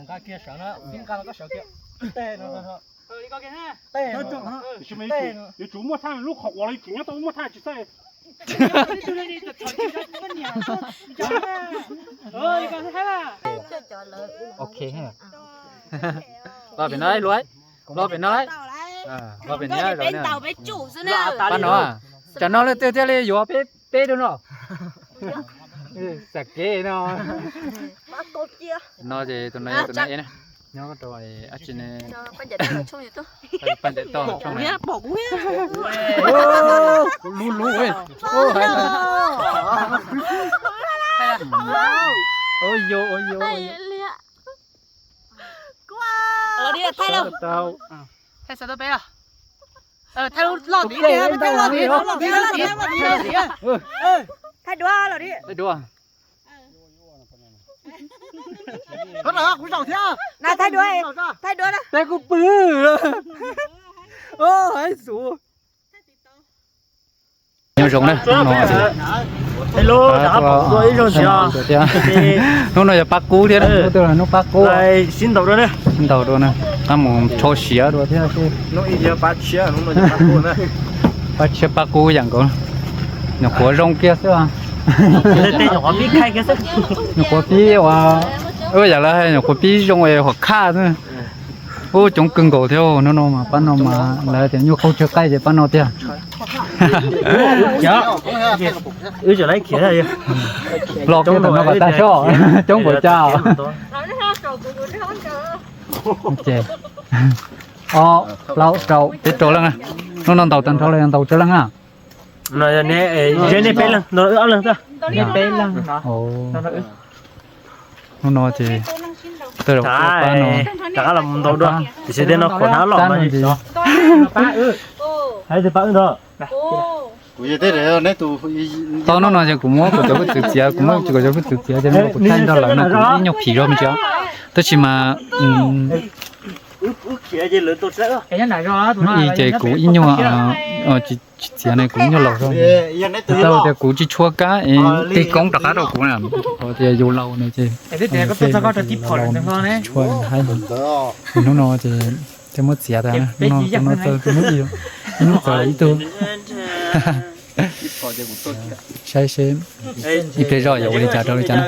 Nqa kiag sawv na, nqa los koj sawv kiag. Tej no, tej no, yuav tsum muaj thaj lub qhov uas los tsis nyob tau muaj thaj tsis xav. Ok, los pem no lauj, los pem no lauj, los pem no. Pab no, tsam no leej twg thiaj li yuav peb peb dua no. Xam kev no. No ces tus no yog tus no es na, nyob rau dab tsi ne? Paj ncaim toj, lub lub. Ua yo ua yo. Thaij xav tau peb los. Thaij lub loj tim, thaij loj tim, thaij loj tim. Thaij duab los tim. Thaij duab. Na thaij duab, thaij duab na. Peb kuj pw. Haib xus. Nyob zoo na, hnub no, hnub no yog pab kub thiab, hnub twg los hnub pab kub. Sib ntaus dua na, qab mus rho siav dua thiab. Pab tshiab pab kub yam nkaus, nyuam qhuav zoo kiag xwb. Nyuam qhuav pib ua, ua yam lawv hais nyuam qhuav pib zoo es hom khaj xwb. Ub, coob kawg nkaus thiab, hnub no mas pab no mas lawv tias nyuaj qaug tsawg qaij ces pab no tiag. Los kiag tam no kom tag soj, coob npaum cas. Ob, plaub, rau, peb rau leej na. Hnub no ntaus tag nrho los yog ntaus tsawg leej na? Nej peb leej, ob leeg xwb. Hnub no ces tej zaum rov qab los mus ntaus dua, tiam sis tej no khuam hnab los mas. Tau hnub no ces kuv muab kuv cov hwj txwv txiav, kuv muab kuv cov hwj txwv txiav ces kuv thaij nrog lawv no kuv ib nyuag phim zog me ntsis, tab sis mas ib ces kuv ib nyuag tsis txiav ne, kuv ib nyuag laus zog. Tau tias kuv tsis tshua kab, tig koob rov qab rau kuv na, tias yus laus no ces tshua haib. Hnub no ces thiaj muab txiav tas, hnub no txawm ib tug, hnub txawm ib tug. Saib seb ib pliag zoj yuav ua li cas rau li cas na.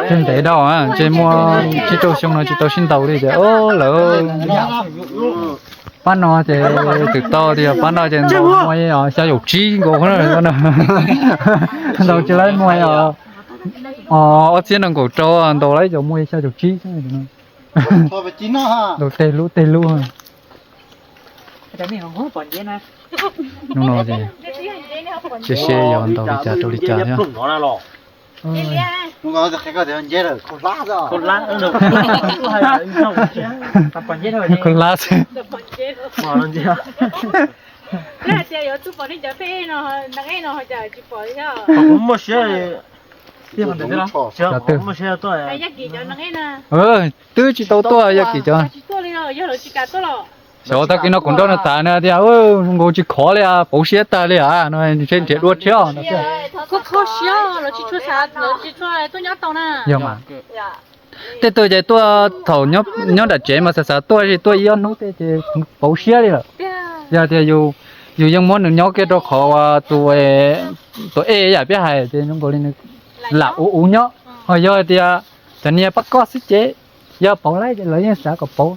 Tsis ntev dhau, ntshe muaj tsib rau xyoo no tsis tau sib ntaus li ces lawv. Pab no ces twb tau tias pab no ces ntaus muaj xya caum tsib nkaus, ntaus tsis laib muaj ob txhiab nees nkaum rau, ntaus laib cov muaj xya caum tsib. Ntaus tej lub tej lub. Hnub no ces cia seb yog ntaus li cas rau li cas thiab. Khaub hlab xwb. Twb tsis tau tuaj yog kim cov. Xyov tag kis no kuv nrog nws tham nws tias zoo nkaus tsis khov li, pauv siab tag li no, ntshe nrhiav dua tshiab. Yog mas, tej tug ces tuaj thaum nyob nram tsev mas xav xav tuaj, tab sis tuaj ib ob hnub tej ces pauv siab li lawm. Yog tias yus yeej muab nws nyob kiag rau qhov uas tus, tus ej yam peb hais ces zoo nkaus li nws lam ua ua nyob, ho yog tias cov niag pab koj xwb ces yog pauv laib ces lawv yeej xav kom pauv.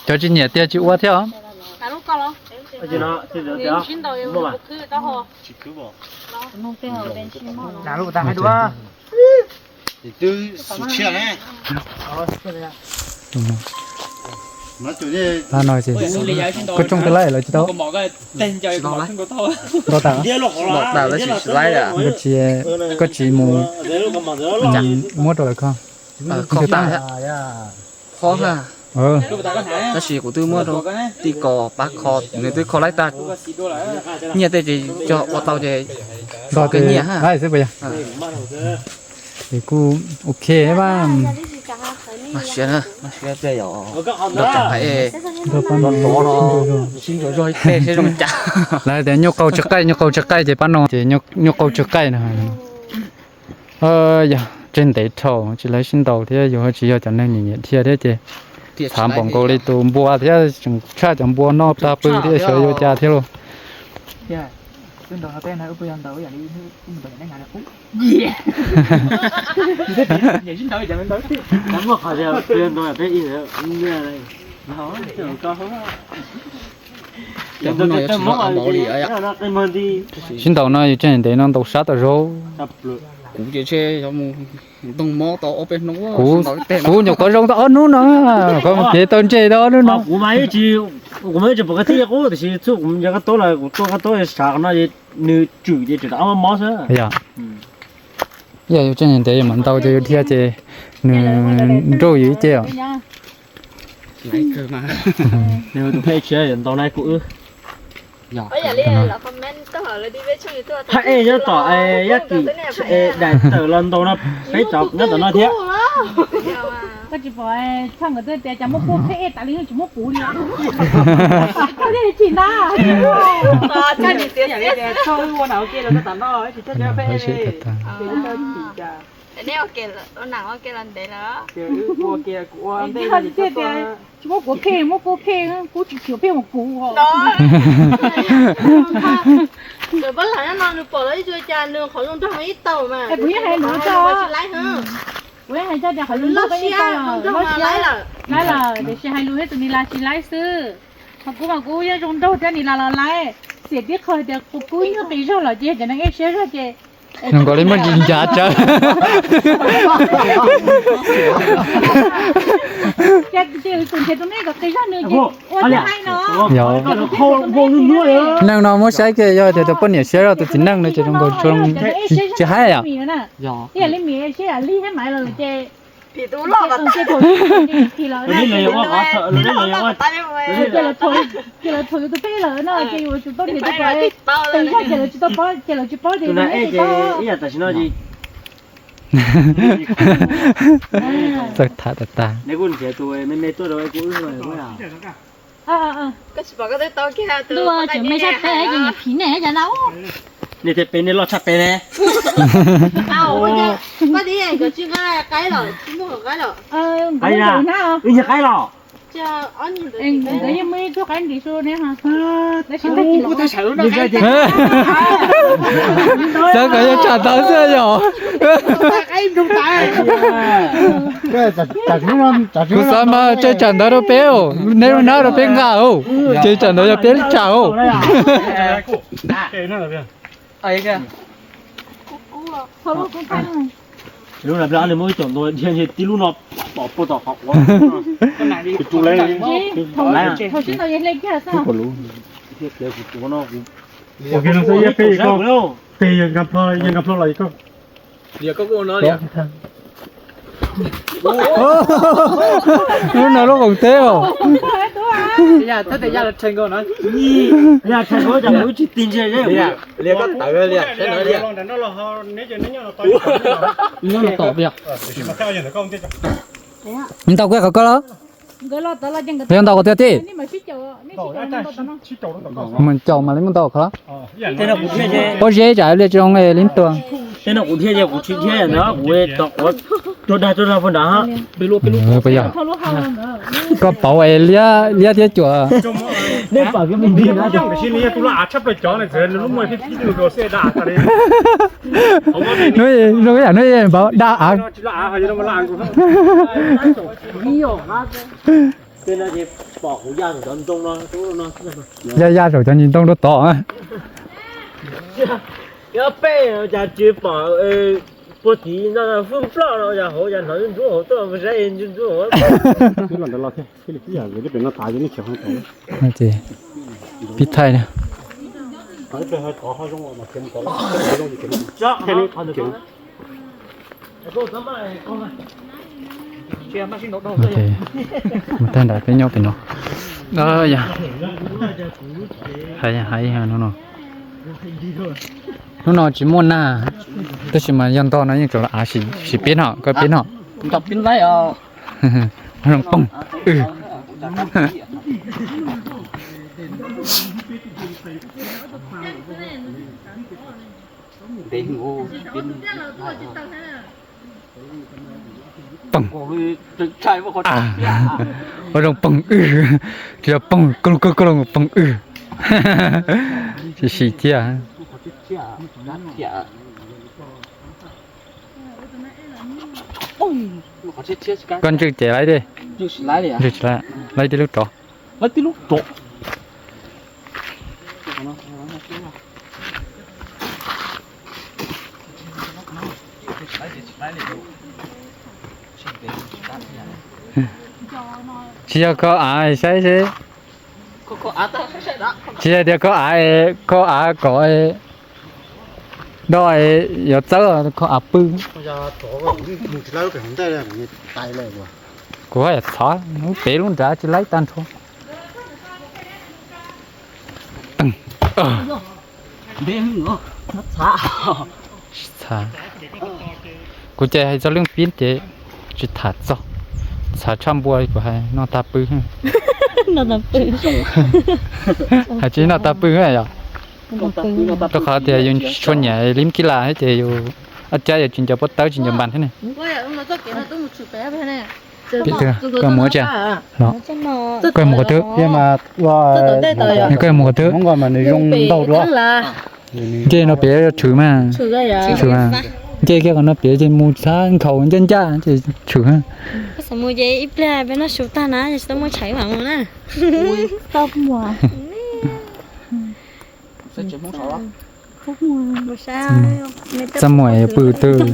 Cov tsis nyiam tiag tsis ua thiab os. Pab no ces koj tsoo twg laij lawv tsis tau. Ntau tas, koj tsis mus muab rau lawv kho. Tab sis kuv twb muab rau tij Kos pab kho, nws twb kho laib tag. Nyiaj tej ces cog ua tau ces Nrog tus nyiam xwb puas yog? Ces kuj ok mas. Lawv tias nyuj qau tsis qaij, nyuj qau tsis qaij ces pab no ces nyuj qau tsis qaij no. Yog tseg ntev dhau tsis lawv sib ntaus thiab, yus tsis yog cov neeg nyiam nyiam dhia thiab ces txhav npaum nkaus li tus npua thiab, tseem tshaj cov npua noj tag pw thiab, xyov yuav cas thiab lauj. Sib ntaus no yus tseeg ntev no ntaus sab tau zaub. Kuv ces ntoo mob tau ob peb hnub, kuv nyuam qhuav zoo tau ob hnub no, koj mus kev tau ntse tau ob hnub no. Kuv mas ib tsis, kuv mas ib tsis pom koj tib qub tiam sis txhua kuv yog koj tub lawm kuv tuaj koj tub sav qhov no nws tswm ces tswm rau ob mob xwb. Yog, yog yus tseeg ntev yus mam ntaus ces yus dhia ces nws nrauj yus ib ce os. Nws tus pheej tsis ntaus na kuv wb. Hab ej nyob tom Yab Kim daim tawm los ntaus no peb cov nyob tom no thiab. Koj tsis pom tshaj nkawd twb tias cas muab kuv pheej ej tas li tsis muab kuv li. Koj thiaj li chim ntag. Tsis muab kuv pheej, muab kuv pheej, kuv tsis tshua pheej mus kuv. Pab lam no nws pom lawv ib txhia cas nws qhov zoo nraug ib tau mas kuv yeej hais ntawd tsis laib. Kuv yeej hais txog tias qhov zoo nraug ib tau los laib lawm, tiam sis hais lus thiab tus Nis Las tsis laib xwb. Ho kuv mas kuv yeej zoo nraug thiab Nis Las los laib. Xiam tib qho tias kuv kub ib nyuag qis zog los ces cov neeg ej siab zog ces zoo nkaus li muaj ntsis ncav tsawv. Ces tus nrhiav tus nej kom qis zog nws ces ua li hais no. Neeg no muab saib kiag yog tias tus poj niam siab zog tus txiv neej no ces zoo nkaus tsis haib yom. Ib yam li Mim siab yam li thiab Maiv los ces ces lawv thaum yus tus peb lawm no ces yus tsum tau nrhiav tus peb, ces lawv tsis tau paub, ces lawv tsis paub ces yus tsis paub. Txawj tham tag tag. Ntuj, tseem me tshaj peb ces nyiam phim nej cas na. Nej tej peb nej loj tshaj peb ne. Wb nyiag qaib los. Nkawd yeej muaj ib tug qaib ntim su ne. Xav kom yog tsam ntawd xwb yom. Kuv xav mas tseem tsam ntawd rau peb, neb lub hnab rau peb nqa, tseem tsam ntawd yog peb tsam. Lub no tib lub no pom puag tom qhov quav. Lub no lub koom teb os. Ntaus kuv qhov ko los? Yog ntaus kuv tiag tij. Mus caum mas li mus ntaus qhov. Pob zeb tsam li tsis zoo li tuag. Koj pauv es liab thiab cuam. Hnub yam hnub pauv daj av. Ya ya saum cov ntsis ntoo rau tod. Yog peb cas tsis pom puag tid no, fwj nploj no yog hauv, yog hnov ntsuab hauv tuaj saib ntsuab hauv. Pib thaij na. Mus tag nrad peb nyob pem no. Yog hais no no. Hnub no tsis muaj nag, tab sis mas yog ntog no yeej tseem los av, sim peb no, koj peb no. Zoo poog. Poog. Ua zoo poog wb, tsis yog poog koj loo koj loo, poog wb. Sim sim thiab. Koj ntswj ces laib dej, ntswj tsis laib, laib tib lub rov. Tsis yog kho av saib seb. Tsis yog tias kho av, kho av kom do yuav txawb, kho av pw. Kuv haj yam txhov, pem lub nrad tsis laib tag nrho. Kuv ces hais txog leej pib ces tsis tham txog, txhav tshaj npua kuv hais noj tag pw. Hais tsis noj tag pw yog rau qhov tias yus tsis tshua nyiam li kib las thiab ces yus ob cab yuav tsis nco pob tawb tsis nco npas thiab ne. Pib twg koj mus ua tsi? Koj mus qhov twg? Koj mus qhov twg? Ncej no pem tshwm mas. Tshwm mas. Ncej kiag qhov no pem ces mus txhab nkhaus ncaj ncaj ces tshwm. Mus ces ib pliag peb noj su tag na, tsis tau muaj tshais mam mus na. Txaj muag yuav pw twg?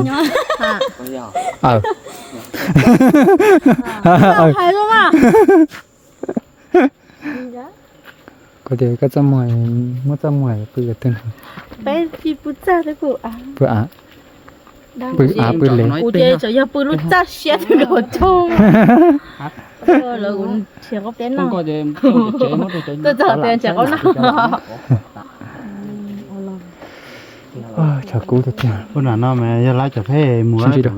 Kuv tias koj txaj muag, muab txaj muag pw twg? Peb pw txaj, pw av, pw av pw le. Kuv ces tseem yog pw lub txaj siab twg nkaus tso. Lawv kuv nrhiav qaub peb noj. Tuaj txog tias nrhiav qaub noj. Tshav kub tiag tiag. Ua nram no mas yog lawv cov peb mus. Kuv pom ib lub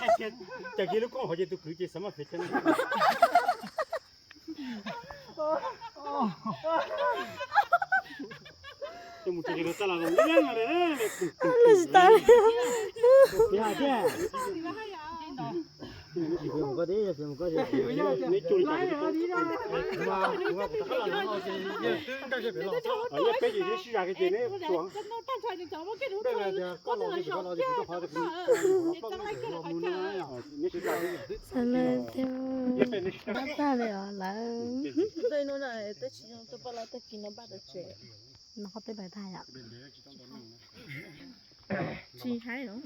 Cas kiag lub koob hauv ces tus kwv ces xav maj fem cag. Mus tsis tas li. Peb ces sib zam ces neb Xav le thiab. Tag li os lawm. No qhov twb lawv tag yom. Tsis haib los.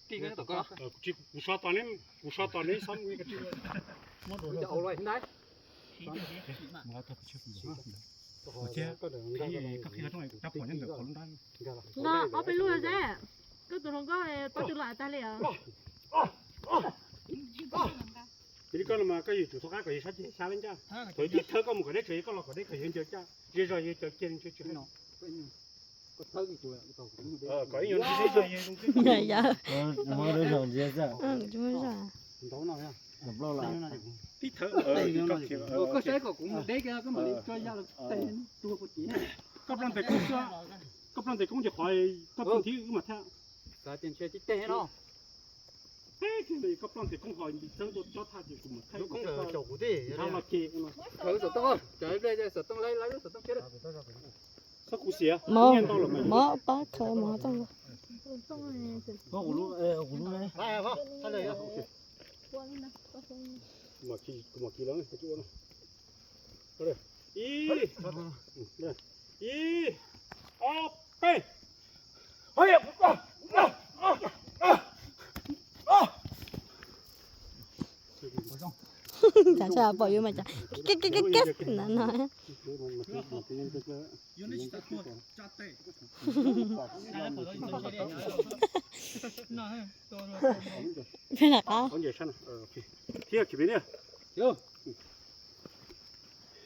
Kuv so tom neb, kuv so tom neb xob. Nqa ob peb lub xwb, koj tus hluas nkauj pab tw los tag li os. Koj no mas koj yuav tsum thov qab kom yawg sab ceg xya leej caj. Thaum tib thawb koj mus kom deb tsawv, koj los kom deb kom yawg ncaws caj, zej zog yawg cov ceg ntshe tsis hais. Kom ib nyuag ntsis zej zog yawg zoo. Ntau no. Tib thawb. Koj saib kom kuv mus deb kiag koj mam li tso ya los tes tuag puag tim. Koj plob ntes koob xwb, koj plob ntes koob ces qhov koj plob nthib wb mas thab. Tias ntshe tib teg no. Koj plob ntes koob ho txeeb tuaj tsob thaj ces kuv mam thab. Lub koob caum kuv tij. Thab los ces no. Xov tooj, cov ib pliag xov tooj laib laib lub xov tooj thiab. Txhob khuv xim, nyiaj ntau lawm mas. Mob pab khaws mov tooj. Kuv mam kis los, ib, ib, ob, peb. Tsam sab pom yuav mas tsam no no. Peb lam qab.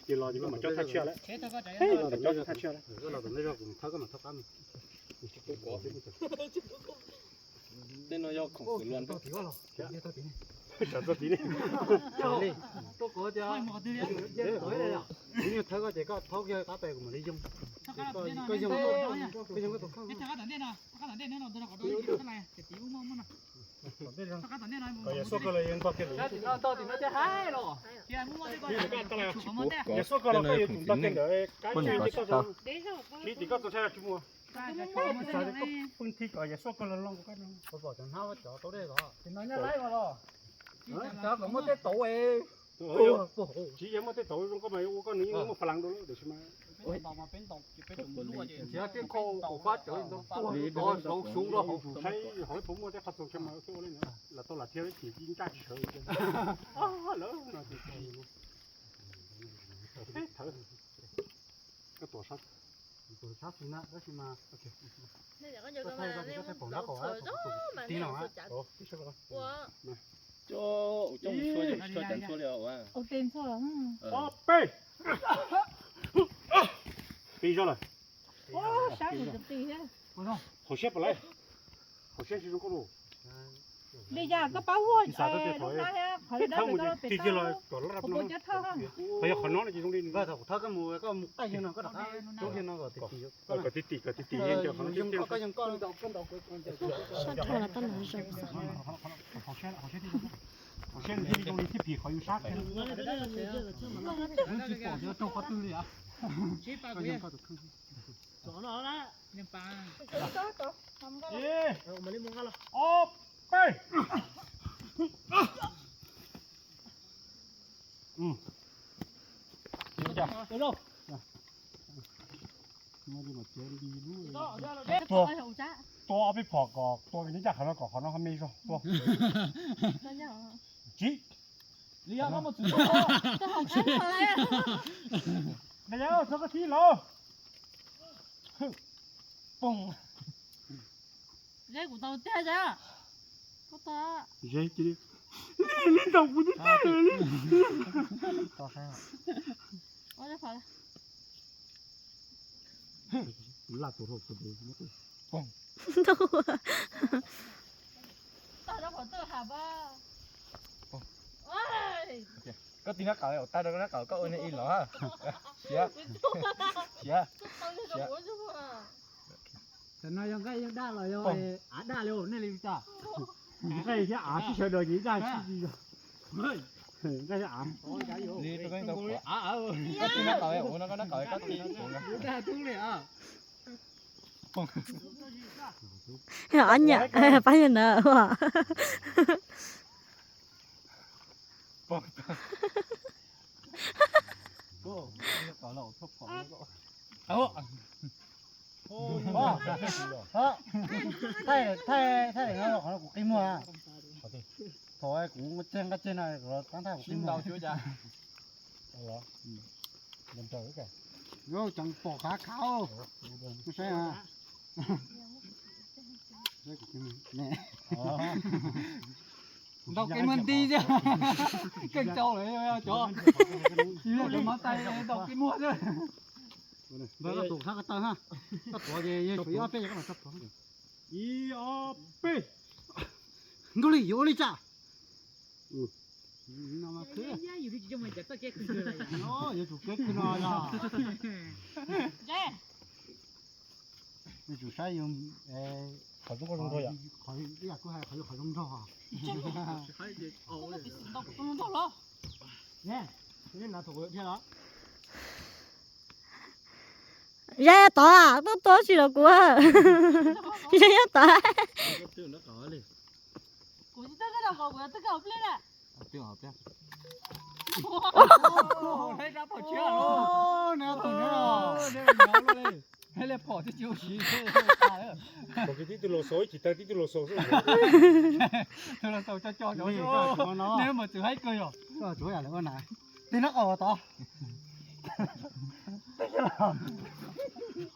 Ces los ces mam coj thaj tshiab lawm. Mam coj thaj tshiab lawm. Tej no yog khoom xwm luag. Tsam txog tid ne. Kuv yeej thawb koj ces koj thaub kiag qab pes kuv mam li yoog. Koj yoog, koj yoog koj tus kheej. Yawg Suab koj los yeej ntog kiag lawm. Yawg Suab koj los koj yuav tsum ntog kiag ntawd, kab tseg ces koj zoo li tim koj txaus ntshai los tsis muaj. Pheej thib kom Yawg Suab koj los looj koj no. Ces no nyob laib mas los. Xav kom muaj tej tauv es. Tsis yog muaj tej tauv zoo koj mas ua koj nws yeej muaj pha lav dua lawm tiam sis mas. Nrhiav tej khau qaum fab cawv ntau tuaj tov saud sub rau hauv. Saib hauv puas muaj tej qhov txoos khe mas thiaj ua li ntawd. Lam tau lam thiab ces ib ntsaj tsis sawv li. Lawv no ces thawv. Koj tuam sab, tuam sab xis na tab sis mas koj thaij koj thaij pom nrab qaum, ti no. Coj coj mus tshuab, tshuab cas tshuab li. Ob peb. Peb zog lawm. Qhov siab pom lawm. Qhov siab tsis zoo koj lus. Li cas koj pab ua xav tau tias qhov lub nab thiab qhov lub dawb pem koj lub pem tau, kuv puas cov thawj. Qhov yog qhov no no ces zoo li nws. Koj thawj koj mus, koj mus qaij yog no koj rov qab rub yog no kom tim tim, kom tim tim yeej cov qhov no yeej koj yeej koj. Sab dhau los taj los zoo. Qhov siab thiaj li zoo li thiab phim qhov yus sab. Tsis pom cov rau qhov twg li. Ob peb. Tua, tua ob peb phom kom tua neb caj qhov no kom qhov no ho me zog tua. Tsis. Daim yau txog koj thib los. Poog. Ze kuv tau tiag. Ze cia li. Li ntaus kuv tib teg li. Laj tus rau tus. Koj tig nab qaum, tag rau nab qaum koj ua ib los. Siav, siav, siav. Tam no yog nqaij yeej daj los yog av daj li nej li cas? Nqaij thiab av sib sawv daws ces daj sib zog. Nqaij thiab av. Koj tig nab qaum, ua no koj nab qaum koj tig. Av nyam pab yog na. Thaij, thaij, thaij no los qhov no kuv qi muag. Thaum kuv tseg nqaij tseg no los tab thaij kuv qi muag. Yog tseem pom khav khav. Saib. Ntaus kev muag nti thiab. Keej tau lawm cov. Tsis yog cov hmov tais, ntaus kev muag thiab. Npawg koj tuam sab ko taw ha. Koj tuam ces yog tshuav ib ob peb ces koj mam sab tuam. Ib ob peb. Nkauj li yuav ua li cas? Yuav tsum kev khwv no yog. Yuav tsum saib yus. Qhov zoo nkauj zoo nraug yom. Qhov ib yam kuj hais qhov yus qhov zoo nraug. Zeb tod, tuaj tuaj tsis los kuv. Zeb tod. Kuv tsis tau koj los kuv tau koj pliag na. Tib tug laus xaus ib chim tag, tib tug laus xaus xwb. Tug laus xaus co co cov, nej mus txwm haib kawg yog. Tsuav yam lawv ua na. Tej no qos tod.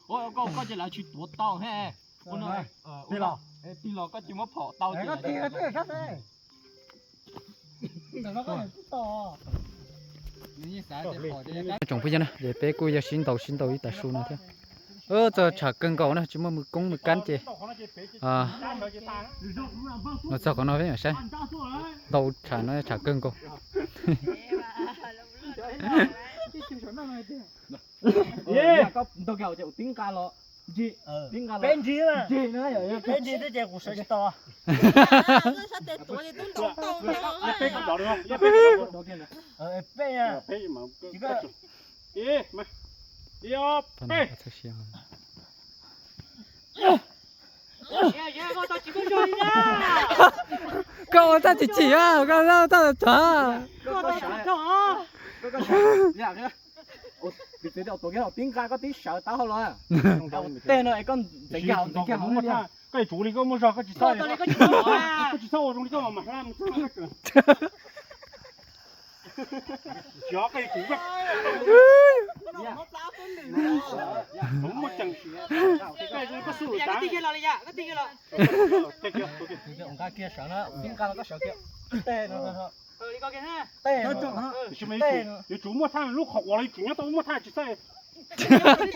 Koj, koj ces lawv tsis tuav tau he. Tig los, tig los koj cia muab phom tau ces. Tsoom phooj ywg na, ces peb kuj yog sib ntaus sib ntaus ib tag su no thiab. Txog tsham kawg nkaus na, tsis muaj mws koob mws kab ces no txog qhov no peb mam saib. Ntau tsham no tsham kawg nkaus. Koj ntaus kiag ces kuv tib nqa los. Peb ntsis, peb ntsis twb ces kuv sawv tsis tau. Peb, ib, ob, peb. Koj ua txaj chim chim, koj ua txaj txaj. Tib nqa koj tib sawv tau hauv los. Tej no es koj ntxeev kiag hauv, ntxeev kiag hauv. Koj yuav tsum li koj muaj zog, koj tsis txhob, koj tsis txhob ua zoo li koj mam hla mus txog. Tsis, koj yuav tsum, muaj ceem, koj xub lwm tas. Nqa kiag sawv na, tib nqa los koj sawv kiag. Tej no, tej no. Yuav tsum muaj thaj, lub qhov quav los yuav tsum nyob tau muaj thaj tsis txhob. Koj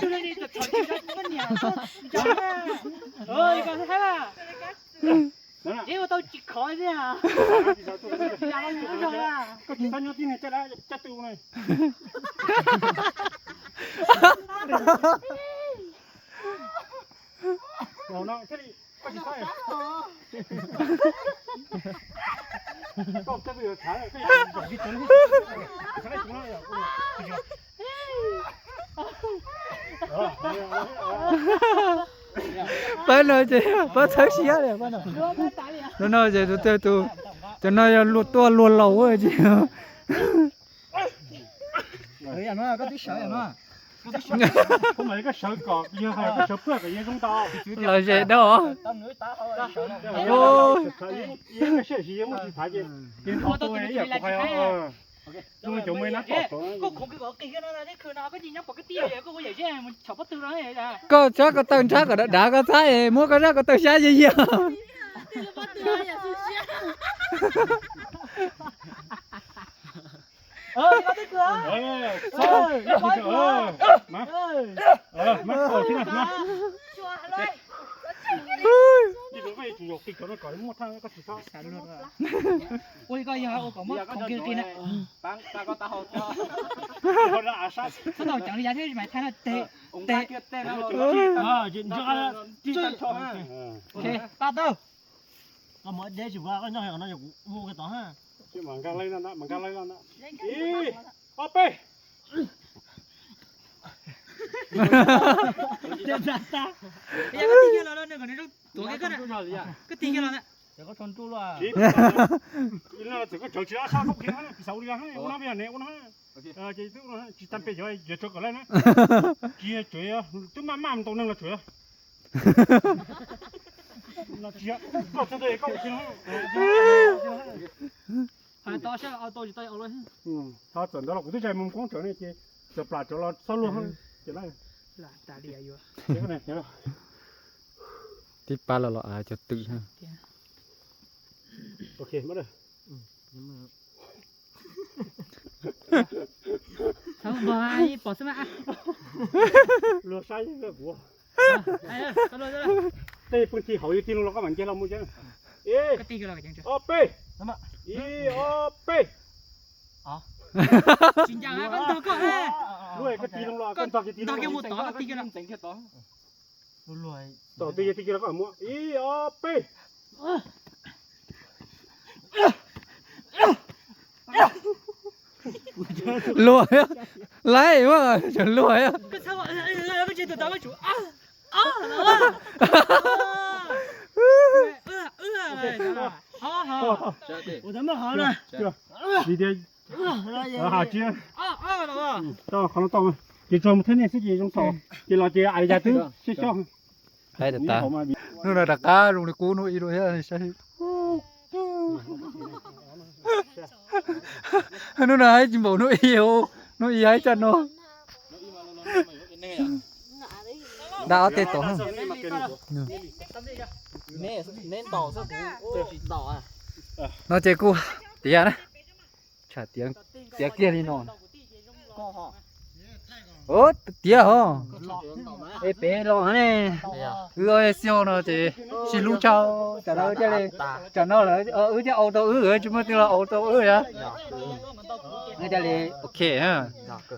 tsis txhob nyob tib neeg caj dab caj twj na. Pab no ces pab txhawb siab li pab no. No no ces tus, tus, cov no yog luag tuaj luag laus ces. Koj twb sawv no. Koj sawv kom yog koj sawv pwj kom yog zoo tau. Los ze dab. Koj sawv tsis txhav ces ib yam kuv hais, zoo li cov me na tom. Koj txhob ko taw ntshab kom dav dav, koj txhob muab koj zaj ko taw xyab yiag yiag. Ua li koj yog ua kom muab khoom kiag qi na. Txhob tau ceev li yav thiab mas thaij no tes. Tes. Pab tau. Koj mus deb tsis ua, koj nyob no yog kuv ua kiag tod. Ib, ob, peb. Koj tig kiag los, koj tig kiag los. Txawm koj tsawv tsis sab koj qhia xaus li ne, ua no ne, ua no. Ces twb tsis tag pes, yuav tsawv kom lawm na. Tsis tsawv, twb maj maj ntau neeg los tsawv. Koj txog ntawd koj ua kiag no. Hais tau saib, tau tsis tau. Txawm ntawd los kuv twb tsis mus koob tsawv ne ces txawm plam tsawv los txhob luag ces. Tib pab los los av cov twm. Thaum npog pom xwb mas. Luag saib kuv. Tej pw thi hauv yus tig loo los koj mam nce los mus. Ib, ob, peb. Ib, ob, peb. Tsis ncaim, koj ntog koj. Luag koj tig loo los koj ntog kiag tig loo. Ntog kiag mus tod, koj tig kiag los. Tom twg yog tig kiag los koj mam muab. Ib, ob, peb. Luag, laiv, luag. Ua tias Ces tsuag mus thawj nej xwb ces zoo thaum ces los ces ais yas twb sib soj. Hnub no rov qab zoo li qub hnub ib dua thiab. Hnub no haib tsis npaum hnub ib, hnub ib haib tshaj no. Dab ob teg tod. No ces kuj tiav na. Tiav kiag li no. Tiav hos. Es pem los ne. Wb ob xib hawb no ces sib hlub tshaj. Tsam no thiaj li, tsam no lawv wb thiaj au tau wb, tsis muaj twg los au tau wb yom. Thiaj li ok.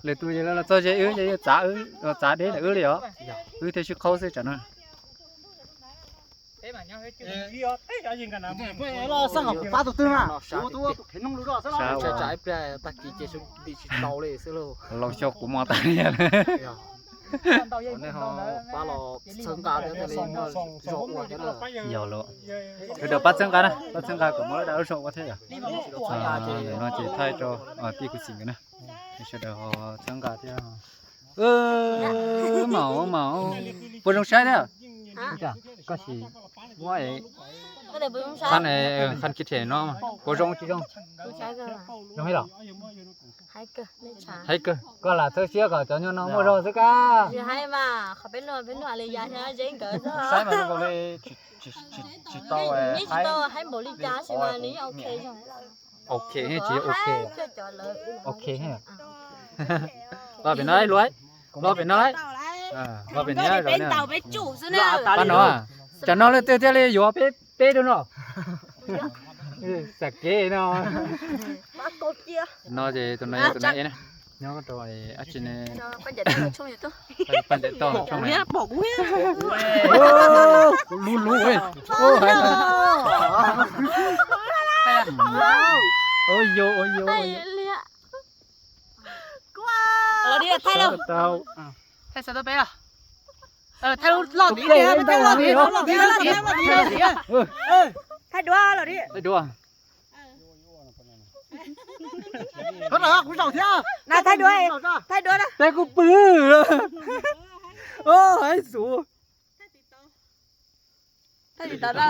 Lwm tus ces lawv los txog ze wb ces yeej txav wb, los txav deb ntawm wb li os. Wb thiaj sib qhaub xwb tsam no. Tag kis ces tsis tau li xwb lauj. Los xyov kuv mos tas li. Yog los, sawv daws pab txhawb nqa na, pab txhawb nqa kom muaj lub dag lub zog ua thiab yom. No ces thaij rau tij kuv txiv nkawd na, sawv daws ho txhawb nqa thiab. Maum maum, puas zoo saib thiab? Koj sim muab qhab, qhab kiv them no puas zoo tsis zoo? Zoo heev los? Heev kawg, koj lam txhawb siab kom cov nyuag no muaj zog xwb kab. Saib mas zoo nkaus li tsis tau, ok, tsis ok. Ok, los pem no lauj, los pem no lauj, los pem no. Pab no, tsam no leej twg thiaj li yuav peb, peb dua no. Xam kev no. No ces tus no yog tus no es na. Nyob rau dab tsi ne? Paj ncaim toj tshooj. Lub lub. Ua yo ua yo. Los di thaij lauj. Thaij xav tau peb os. Thaij lub loj tid, thaij loj tid, thaij loj tid. Thaij duab los di. Thaij duab. Kuv zaum thiab. Na thaij duab, thaij duab na. Peb kuj pw. Haib xus. Thaij tim tod na.